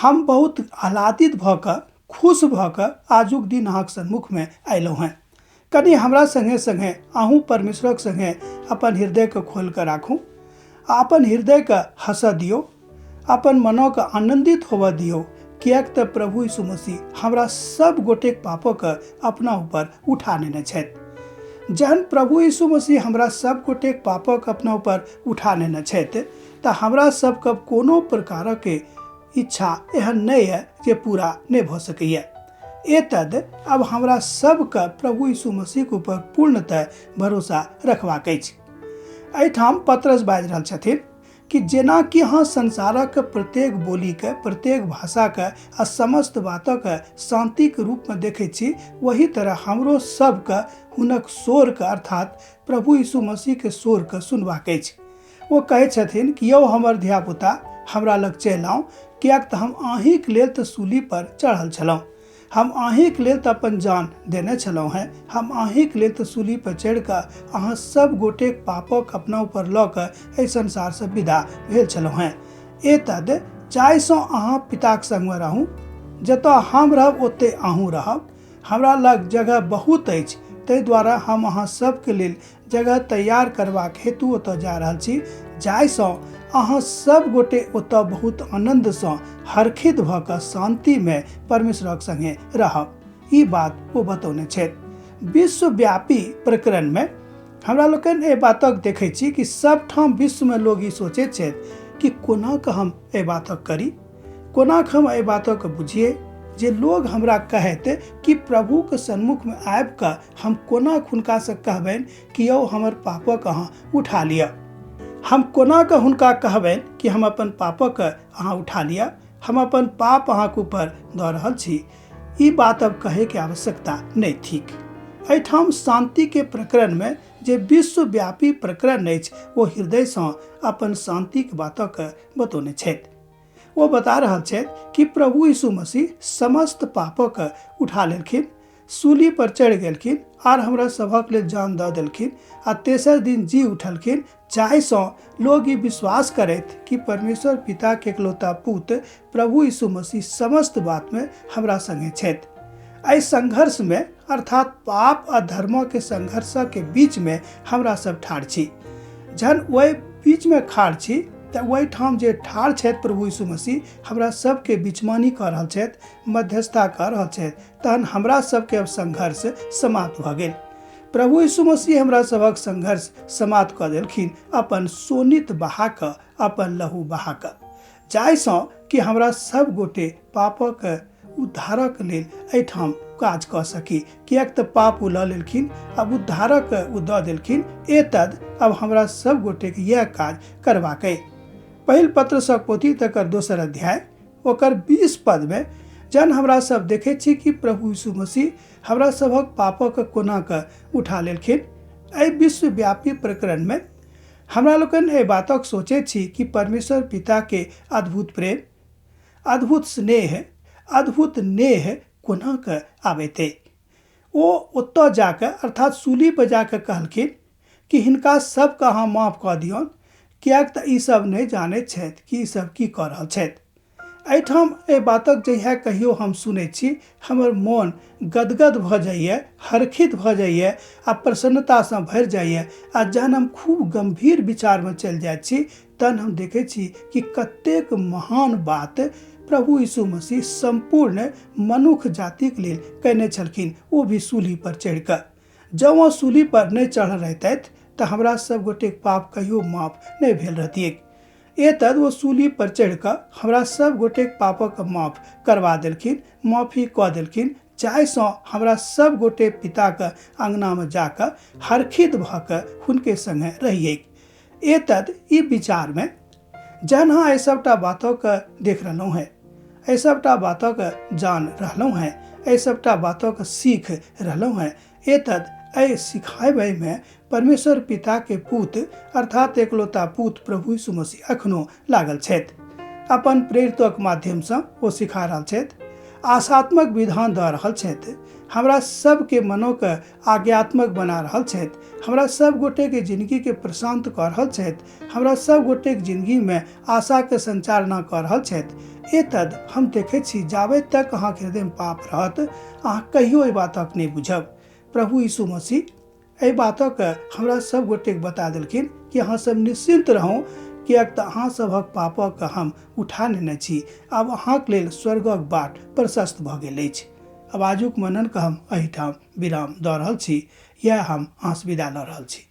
हम बहुत आह्लादित भऽ कऽ, खुश भऽ कऽ आजुक दिन अहाँके सन्मुखमे अयलहुँ हेँ। कनि हमरा सङ्गे सङ्गे अहूँ परमेश्वरक सङ्गे अपन हृदयके खोलि कऽ राखू आ अपन हृदयके हँसऽ दियौ, अपन मनोके आनन्दित होबऽ दियौ, किएक तऽ प्रभु यीशु मसीह हमरा सब गोटेक पापके अपना ऊपर उठा नेने छथि। जहन प्रभु यीशु मसीह हमरा सब गोटेक पापक अपना ऊपर उठा नेने छथि तऽ हमरा सबके कोनो प्रकारक इच्छा एहन नहि यऽ जे पूरा नहि भऽ सकैए। एतद अब हमरा सबके प्रभु यीशु मसीहके ऊपर पूर्णतः भरोसा रखबाक अछि। एहिठाम पतरस बाजि रहल छथिन कि जेना कि अहाँ संसारक प्रत्येक बोलीके, प्रत्येक भाषाके आ समस्त बातके शान्तिके रूपमे देखै छी, ओही तरह हमरो सबके हुनक स्वरके अर्थात प्रभु यीशु मसीहके स्वरके सुनबाक अछि। ओ कहै छथिन कि यौ हमर धियापुता, हमरा लग चलि आउ, किएक तऽ हम अहीँके लेल तऽ सूली पर चढ़ल छलहुँ, हम अहीँके लेल तऽ अपन जान देने छलहुँ हेँ, हम अहीँके लेल तऽ सूली पर चढ़ि कऽ अहाँ सब गोटेक पापक अपना ऊपर लऽ कऽ एहि संसारसँ विदा भेल छलहुँ हेँ। एतद जाहिसँ अहाँ पिताक संगमे रहू, जतऽ हम रहब ओतहि अहूँ रहब। हमरा लग जगह बहुत अछि, ताहि द्वारे हम अहाँ सबके लेल जगह तैयार करबाक हेतु ओतऽ जा रहल छी, जाहिसँ अहाँ सब गोटे ओतऽ बहुत आनन्दसँ हर्षित भऽ कऽ शान्तिमे परमेश्वरक सङ्गे रहब। ई बात ओ बतौने छथि। विश्वव्यापी प्रकरणमे हमरा लोकनि एहि बातक देखै छी कि सबठाम विश्वमे लोग ई सोचैत छथि कि कोना कऽ हम एहि बातक करी, कोना कऽ हम एहि बातक बुझियै जे लोग हमरा कहैत कि प्रभुके सन्मुखमे आबि कऽ हम कोना हुनकासँ कहबनि कि यौ हमर पापक अहाँ उठा लिअ। हम कोना कऽ हुनका कहबनि कि हम अपन पापक अहाँ उठा लिअ, हम अपन पाप अहाँके ऊपर दऽ रहल छी। ई बात अब कहैके आवश्यकता नहि थिक। एहिठाम शान्तिके प्रकरणमे जे विश्वव्यापी प्रकरण अछि ओ हृदयसँ अपन शान्तिक बातक बतौने छथि। ओ बता रहल छथि कि प्रभु यीशु मसीह समस्त पापक उठा लेलखिन, सूली पर चढ़ि गेलखिन आर हमरा सभक लेल जान दऽ देलखिन आ तेसर दिन जी उठलखिन, जाहिसँ लोग ई विश्वास करैत कि परमेश्वर पिता के एकलौता पुत प्रभु यीशु मसीह समस्त बातमे हमरा संगे छथि। एहि संघर्षमे अर्थात पाप आ धर्मके संघर्षके बीचमे हमरा सब ठाढ़ छी। जहन ओहि बीचमे ठाढ़ छी तऽ ओहिठाम जे ठाढ़ छथि प्रभु यीशु मसीह हमरा सबके बीचमानी कऽ रहल छथि, मध्यस्थता कऽ रहल छथि, तहन हमरा सबके अब संघर्ष समाप्त भऽ गेल। प्रभु यीशु मसीह हमरा सभक संघर्ष समाप्त कऽ देलखिन अपन शोणित बहा कऽ, अपन लहू बहा कऽ, जाहिसँ कि हमरा सब गोटे पापक उद्धारक लेल एहिठाम काज कऽ सकी। किएक तऽ पाप ओ लऽ लेलखिन, अब उद्धारक ओ दऽ देलखिन। एतद अब हमरा सब गोटेके इएह काज करबाक अइ। पहिल पत्रसक पोथी तकर दोसर अध्याय ओकर 20 पदमे जहन हमरा सब देखै छी कि प्रभु यीशु मसीह हमरा सभक पापक कोना कऽ उठा लेलखिन। एहि विश्वव्यापी प्रकरणमे हमरा लोकनि एहि बातक सोचैत छी कि परमेश्वर पिताके अद्भुत प्रेम, अद्भुत स्नेह, अद्भुत नेह कोना कऽ आबैत अइ। ओ ओतऽ जाकऽ अर्थात सूली पर जाकऽ कहलखिन कि हिनका सबके अहाँ माफ कऽ दियौन, किएक तऽ ई सब नहि जानैत छथि कि ई सब की कऽ रहल छथि। एहिठाम एहि बातक जहिया कहियो हम सुनै छी हमर मोन गदगद भऽ जाइए, हर्षित भऽ जाइए आ प्रसन्नतासँ भरि जाइए। आ जहन हम खूब गम्भीर विचारमे चलि जाइत छी तहन हम देखै छी कि कतेक महान बात प्रभु यीशु मसीह सम्पूर्ण मनुख जातिक लेल कयने छलखिन, ओ भी सूली पर चढ़ि कऽ। जँ ओ सूली पर नहि चढ़ल रहितथि तऽ हमरा सब गोटेक पाप कहियो माफ नहि भेल रहतिऐक। एतद ओ सूली पर चढ़ि कऽ हमरा सब गोटेक पापक माफ करबा देलखिन, माफी कऽ देलखिन, जाहिसँ हमरा सब गोटे पिताक अङ्गनामे जाकऽ हर्षित भऽ कऽ हुनके सङ्गे रहिऐक। एतद ई विचारमे जहन अहाँ एहि सबटा बातक देख रहलहुँ हेँ, एहि सबटा बातक जान रहलहुँ हेँ, एहि सबटा बातक सीख रहलहुँ हेँ, एतद एहि सिखाबैमे परमेश्वर पिताके पुत अर्थात एकलौता पुत प्रभु यीशु मसीह अखनो लागल छथि। अपन प्रेरितक माध्यमसँ ओ सिखा रहल छथि। आशात्मक विधान दऽ रहल छथि, हमरा सबके मनोके आज्ञात्मक बना रहल छथि, हमरा सब गोटेके जिंदगीके प्रशांत कऽ रहल छथि, हमरा सब गोटेके जिंदगीमे आशाके संचालना कऽ रहल छथि। एतद हम देखै छी जाबे तक अहाँके हृदयमे पाप रहत अहाँ कहियो एहि बातक नहि बुझब। प्रभु यीशु मसीह एहि बातक हमरा सब गोटेके बता देलखिन कि अहाँ सब निश्चिन्त रहू, किएक तऽ अहाँ सभक पापक हम उठा नेने छी। आब अहाँके लेल स्वर्गक बाट प्रशस्त भऽ गेल अछि। आब आजुक मननके हम एहिठाम विराम दऽ रहल छी। इएह हम अहाँसँ विदा लऽ रहल छी।